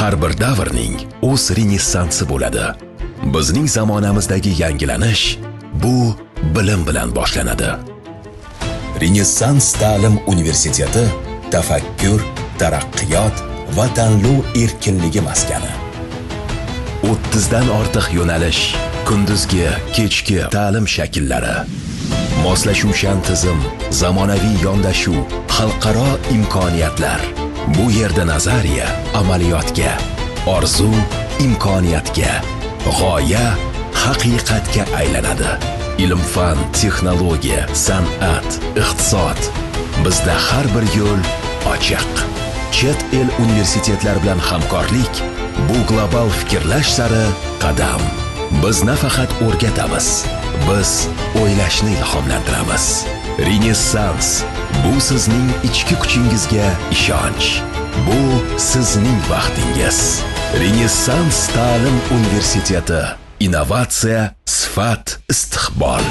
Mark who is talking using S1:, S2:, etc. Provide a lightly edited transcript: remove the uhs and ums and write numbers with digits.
S1: Har bir davrning o'z renessansi bo'ladi. Bizning zamonamizdagi yangilanish bu bilim bilan boshlanadi. Renessans ta'lim universiteti tafakkur, taraqqiyot va tanlov erkinligi maskani. 30 dan ortiq yo'nalish, kunduzgi, kechki ta'lim shakllari, moslashuvchan tizim, zamonaviy yondashuv, xalqaro imkoniyatlar. Bu yerda nazariya amaliyotga, orzu imkoniyatga, g'oya haqiqatga aylanadi. Ilm-fan, texnologiya, san'at, iqtisod. Bizda har bir yo'l ochiq. Chet el universitetlari bilan hamkorlik bu global fikrlash sari qadam. Biz nafaqat o'rgatamiz, biz o'ylashni ilhomlantiramiz. Renessans bu sizning ichki kuchingizga ishonch. Bu sizning vaqtingiz. Renessans ta'lim universiteti. Innovatsiya, sifat, istiqbol.